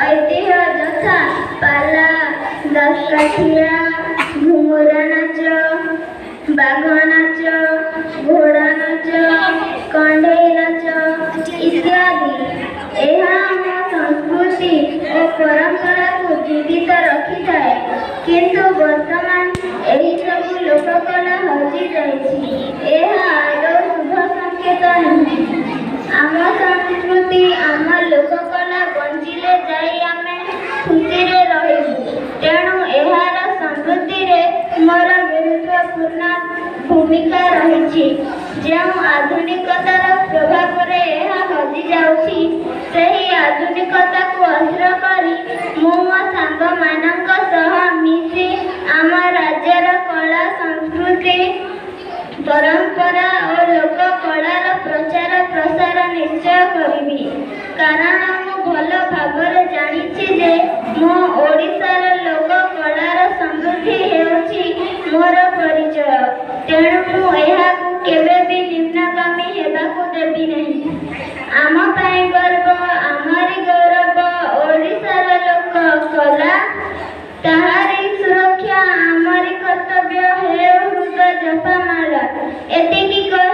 ଐତିହ୍ୟ ଯଥା ପାଲା, ଦାସକାଠିଆ, ଘୁମୁରା ନାଚ, ବାଘ ନାଚ, ଘୋଡ଼ା ନାଚ, କଣ୍ଢେଇ ନାଚ ଇତ୍ୟାଦି। ଏହା ଆମ ସଂସ୍କୃତି ଓ ପରମ୍ପରାକୁ ଜୀବିତ ରଖିଥାଏ। କିନ୍ତୁ ବର୍ତ୍ତମାନ ଏହିସବୁ ଲୋକକଳା ହଜିଯାଇଛି। ଏହା ଆଦୌ ଶୁଭ ସଂକେତ ନୁହେଁ। ଆମ ସଂସ୍କୃତି, ଆମ ଲୋକକଳା ବଞ୍ଚିଲେ ଯାଇ ଆମେ ଖୁସିରେ ରହିବୁ। ତେଣୁ ଏହାର ସମୃଦ୍ଧିରେ ମୋର ଗୁରୁତ୍ୱପୂର୍ଣ୍ଣ ଭୂମିକା ରହିଛି। ଯେଉଁ ଆଧୁନିକତାର ପ୍ରଭାବରେ ଏହା ହଜିଯାଉଛି, ସେହି ଆଧୁନିକତାକୁ ଅସ୍ତ୍ର କରି ମୁଁ ମୋ ସାଙ୍ଗମାନଙ୍କ ସହ ମିଶି ଆମ ରାଜ୍ୟର କଳା, ସଂସ୍କୃତି, ପରମ୍ପରା ଓ ଲୋକକଳାର ପ୍ରଚାର ପ୍ରସାର ନିଶ୍ଚୟ କରିବି। କାରଣ ମୁଁ ଭଲ ଭାବରେ ଜାଣିଛି ଯେ ମୋ ଓଡ଼ିଶାର ଲୋକକଳାର ସମୃଦ୍ଧି ହେଉଛି ମୋର ପରିଚୟ। ତେଣୁ ମୁଁ ଏହାକୁ କେବେ ବି ନିମ୍ନଗାମୀ ହେବାକୁ ଦେବି ନାହିଁ। ଆମ ପାଇଁ ଗର୍ବ, ଆମରି ଗୌରବ ଓଡ଼ିଶାର ଲୋକ କଳା। ତାହାରି ସୁରକ୍ଷା ଆମରି କର୍ତ୍ତବ୍ୟ, ହେଉ ହୃଦ ଜପାମାଳା। ଏତିକି କହି